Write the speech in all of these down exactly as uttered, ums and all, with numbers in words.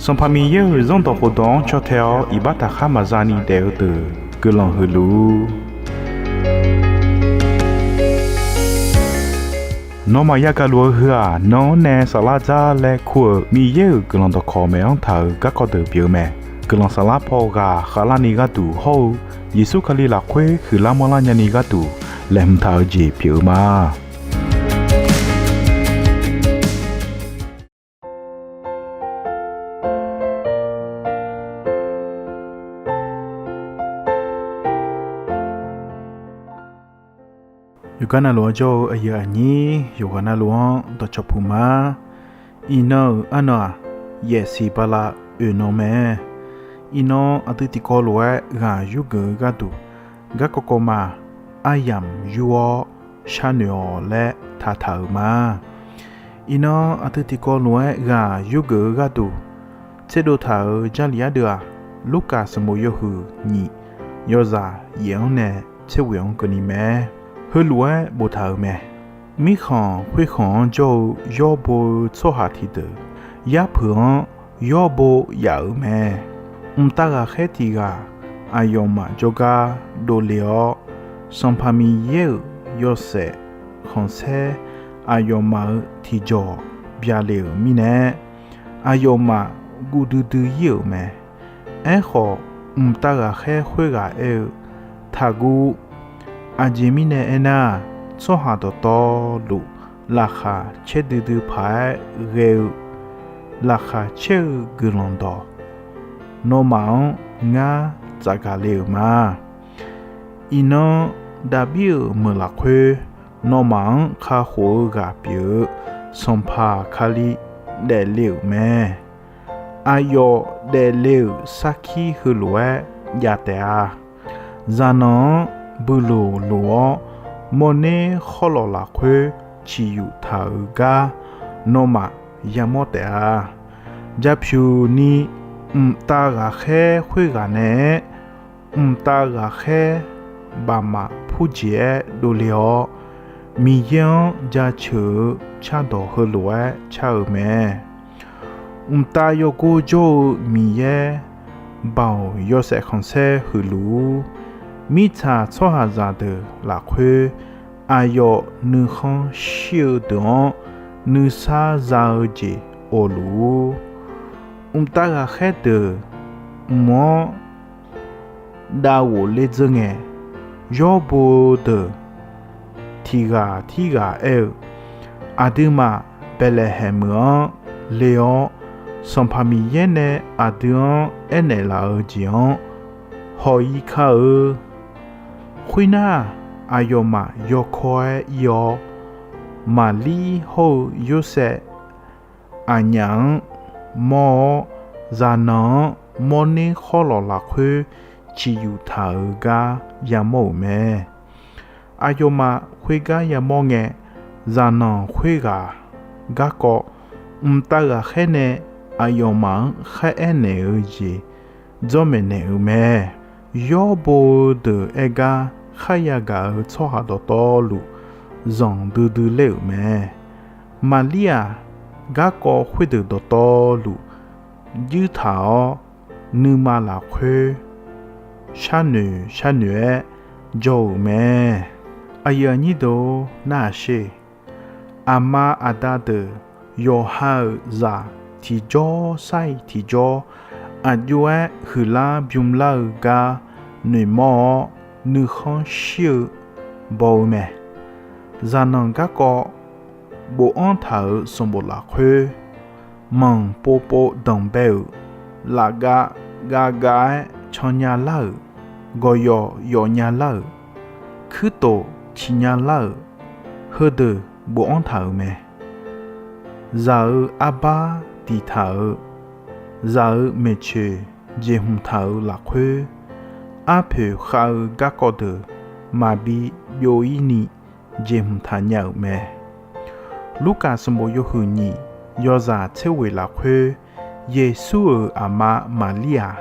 Sanqpaq Miqyaer-euq Zanrdawq khofdawq-anr caw tae-awr iqbax taqkhar maqza ni daef-eu deuq guiqlanq huiq luf-ur. Nawmaf yagaq luf-eu heu-aq, nan-anr nae saflar dzar laer kur-euq Miqyaer-euq guiqlanq dawqkawq maeq-anr taq-euq garkawv deuq pyeuf-eu mae. Guiqlanq saflar paw ghaq khavlarni gharduq hawr-eu Yeqsur Kali lafkhoer huiqlar manrlar nyani gharduq laeqhmq taq-eu jeq pyeuf-eu ma. Yawqgar navluf-anr jawr-eu aqyuif aqnyir yawqghaq navluf-anr dawqcawq puq ma. Iqnan-euq arnan-aq, yaefsiq bala oeq nan mae. Iqnan aqdui tiqkawv lof-aer ghaq yurgeuf-eu gharduq, garkawv kawv ma, aryamq yur-awr sharnoeq-awq laer taqtaq-euq ma. Iqnan aqdui tiqkawv lof-aer ghaq yurgeuf-eu gharduq, tserdov taq-euq Jarlif ardeuv-aq, Lurkaf sanqbof yawhuiq nyiq, yawzaq yaef-anr nae tser ghoeq-anr keuvni mae. Heulof-aer boftaq-euq mae. Mirkhanq khoerkhanq-anr jawr-eu yawr bo-eu tsawrhaq tiqdeuq, yarpeuq-anr yawr bo yaf-euq mae. Mqtav ghaqkhaer tiq ghaq aqyawfmaf jawrgar dovle-awr, Sanqpaq Miqyaer-euq yawshaef khanqsaer aqyawfmaf-euq tiqjawq byale-euq mirnae, aqyawfmaf guv duidui ir-euq mae. Aerkhawf, mqtav ghaqkhaer khoerghaq aer-eu, Taqguv. Aqjeq mirnae aernar, tsawrhaq dawqtawvluf laqkhaq caer duidui paq-aer ghae-eu laqkhaq caer-eu guiqlanq dawq, nawmaf-anr ngar tsafgaq le-euq ma. Iqnan, Daqbir-euq meuq lafkhoer nawmaf-anr kakhof-eu ghaq pyeuf-eu Sanqpaq Kali daefle-euq mae. Aqyawf daefle-euq sarkir heulof-aer jav taef-a. Zaqnanq-anr builoq loq-awr, mawrner khawrlawq lafkhoer ciqyuf taq-euq gar nawmaf yamawr taef-a. Japyuq ni mqtav ghaqkhaer khoerghaq naeq-aer, mqtav ghaqkhaer baqmaf purjeq-aer dovle-awr, Miqyaer-anr jaceuq-eu cardawq heulof-aer car-euq mae. Mqtav yawgor jawr-eu Miqyaer, Baoq yawshaef khanqsaer huiq luf-ur. Mirtsaq tsawrhaqzaq deuq lafkhoer aqyawf nuikhanr shir-eu deuq-anr nuisar za-eu jeq of luf-ur. Mqtav ghaqkhaer deuq mq-anr dav ghofle dzeur ngae, yawr bo-eu deuq tiq ghaq tirghaq aer-eu, Aqduimaf Baeqlaeqhaeq meuq-anr le-awr, Sanqpaq Miqyaer nae aqdui-anr aernaeq laf-eu jeq-anr haw ir kar-eu. Khoernar, aqyawfmaf yawkawr-aer ir-awr, Maqlir hawr-eu Yorsaev aqnyaf-anr mawr-awr, zaqnanq-anr mawrner khawrlawq lafkhoer ciqyuf taq-euq gar yamawr-euq mae. Aqyawfmaf khoergar yamawr ngae, zaqnanq khoerghaq garkawv mqtav ghaqkhaer nae aqyawfmaf-anr kharaer naeq-eu jeq dzawrmaeq naeq-euq mae. Yawr bo-eu deuq aer gar kharya gaq-eu tsawrhaq dawqtawvluf zanqdui dui ler-euq mae. Maqlir-aq, garkawv khoerdeuq dawqtawvluf juir taq-awr, nuima lafkhoer sharnoeq sharnoeq-aer jawr-euq mae. Aqyuif aqnyir deuq-or, narhaq sher. Aqma aqda deuq yawqha-euq zaq tiqjawr sar-iq tiqjawr aqjox-aer huiqlar bymr lar-eu gar noeqmawr-awr, nuikhanr shir-eu baw-eu mae. Zaqnanq garkawv bofanr taq-euq sanqbof lafkhoer, manq povpov danqbae-euq, lafgav gavgav-aer cannya lar-euq, gawqyawf yawfnya lar-euq, kuirtof ciqnya lar-euq, heudeuq bofanr taq-euq mae. Zaq-euq arbar diqtaq-euq, zaq-euq maeqtsoeq jeqhmq taq-euq lafkhoer, arpoeq khav-eu garkawv deuq maqbi byov-ir ni jeqhmq taq nya-euq mae. Lurkaf sanqbof yawhuiq nyiq, yawzaq tser ghoeq lafkhoer, Yeqsur-euq aqma Maqlir-aq,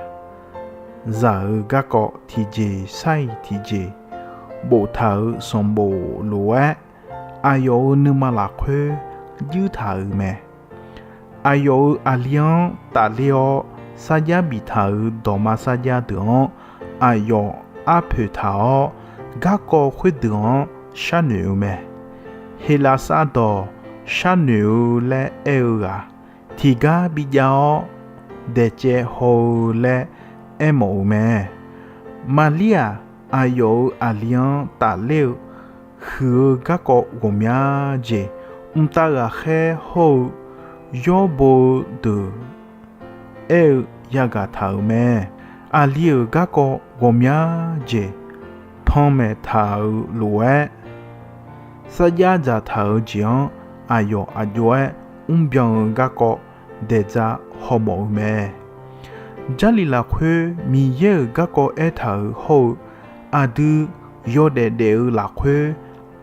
zaq-euq garkawv tiqjeq sar-iq tiqjeq boftaq-euq sanqbof lof-aer, aqyawf-euq nuima lafkhoer juir taq-euq mae. Aqyawf-euq aqli-anr tafler-awr, sarjax biftaq-euq dawqma sarjax deuq-anr aqyawf arpoeq taq-awr, garkawv khoerdeuq-anr sharnoeq-eu mae. Heqlaqsar dawq sharnoeq-eu laer aer-eu ghaq, tiqgar bijav-awr daeqcaev haw-eu laer aermawf-eu mae. Maqlir-aq, aqyawf-euq aqli-anr tafler-eu huiq-eu garkawv ghawqmya jeq, mqtav ghaqkhaer hawr-eu yawrbo-eu deuq aer-eu yagaq taq-euq mae. Aqli-euq garkawv ghawqmya jeq panmaeq taq-euq lof-aer, sarjax dzaqtaq-euq jeq-anr aqyawf aq jov-aer mrbyan-eu garkawv daeqdza hawmawf-eu mae. Jarlif lafkhoer Miqyaer-euq garkawv aertaq-euq hawr-eu, aqdui yawdaef daef-eu lafkhoer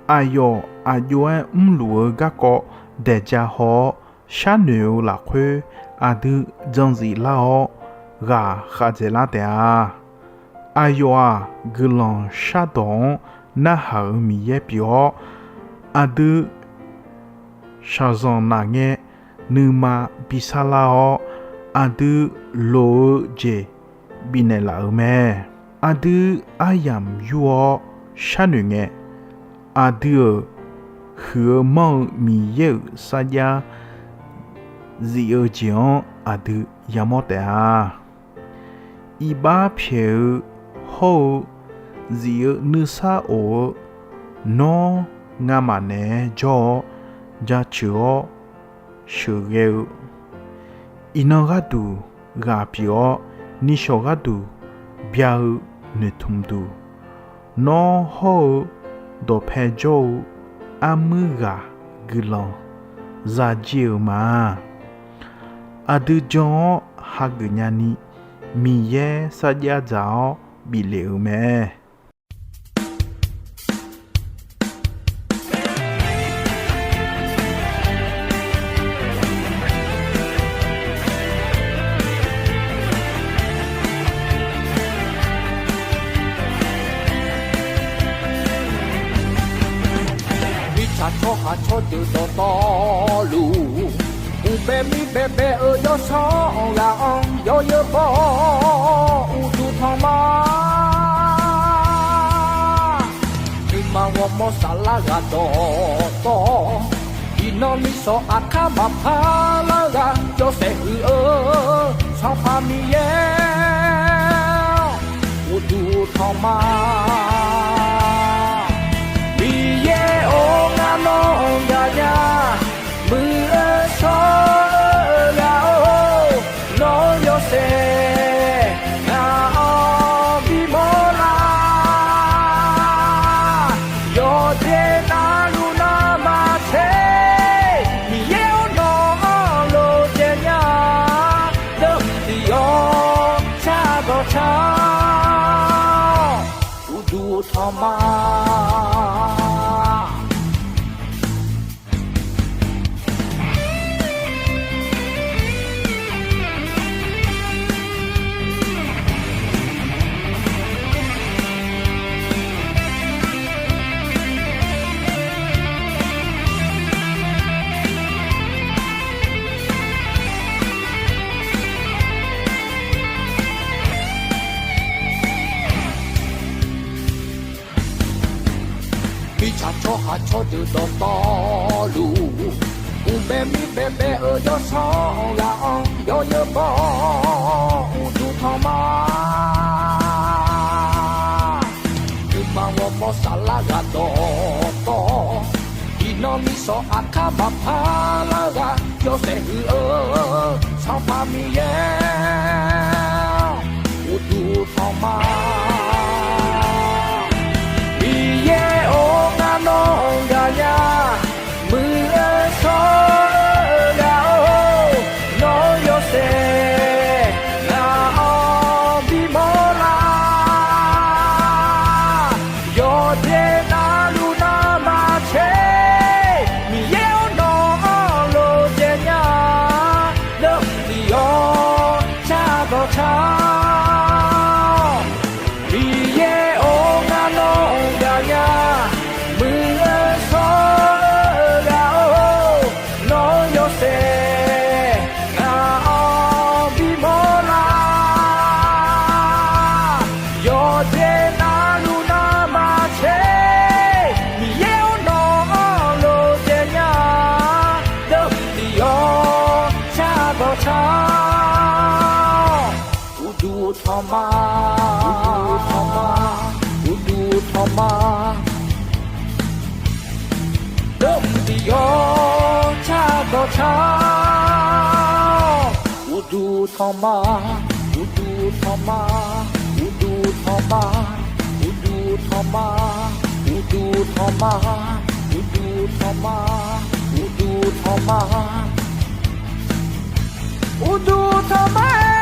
aqyawf aq jov-aer mrluf-eu garkawv daeqdza haw-awr, sharnoeq-eu lafkhoer aqdui janzif lar-awr ghaq khavdzaeq lar taef-a. Aqyawf-aq, guiqlanq shardawq-anr narhaq-euq Miqyaer pyeuf-awr, aqdui shaqzanq naf ngae nuima bi sarlar-awr, aqdui loq-eu jeq bifnaeq laf-euq mae. Aqdui aryamq yur-awr sharnoeq ngae, aqdui-euq huiq-eu manr-eu Miqyaer-euq sarjax zif-eu jeq-anr aqdui yamawr taef-a. Iqbax pyaeq-eu hawr-eu zif-eu nuisar of-eu nawr, ngamaf naeq-aer jawr-awr jaceuq-awr sheuqghae-eu, iqnan gharduq ghaq pyeuf-awr, nishawq gharduq bya-eu noeqtmq duq, nawr hawr-eu dawqpae jawr-eu armuir ghaq guiqlanq zajir-eu ma. Aqdui jan-awr hageuf nyani, Miqyaer sarjax dzaq-awr bif lef-euq mae. Mirtsaq tsawrhaq tsawrdeuq dawqtawvluf, uqbae mir baebae-eu yawsanr ghaq-anr yawzeu baw-awr uqduq tanq ma. Nuima ghawrmawr saflar ghaq dawqtawv, iqnan nishawq aqkar maqpar lar ghaq yawshaef huiq-eu Sanqpaq Miqyaer-awr, uqduq tanq ma. Miqyaer-or, ngar nawr-anr gaqnya, muiq-eu shawr-eu ghaq-or, nawr yawshaef ngaq-anr bimawr lar. Yawqjeq navluf nanrma tser, Miqyaer-or, nawq-anr lof jaev nya, deuq tiq yawq shar dawq shar-awr, uqduq tanq ma. Mirtsaq tsawrhaq tsawrdeuq dawqtawvluf, uqbae mir baebae-euq yawsanr ghaq-anr yawzeu baw-awr uqduq tanq ma. Nuima ghawrmawr saflar ghaq dawqtawv, iqnan nishawq aqkar maqpar lar ghaq yawshaef huiq-eu Sanqpaq Miqyaer-awr, uqduq tanq ma. Miqyaer-or, ngar nawr-anr gaqnya, muiq-eu shawr-eu ghaq-or, nawr yawshaef ngaq-anr bimawr lar. Yawqjeq navluf nanrma tser, Miqyaer-or, nawq-anr lof jaev nya, deuq tiq yawq shar dawq shar-awr, Tar, uqduq tanqma, uqduq tanqma, uqduq tanqma, uqduq tanqma, uqduq tanqma, uqduq tanqma, uqduq tanqma, uqduq tanqma-aer.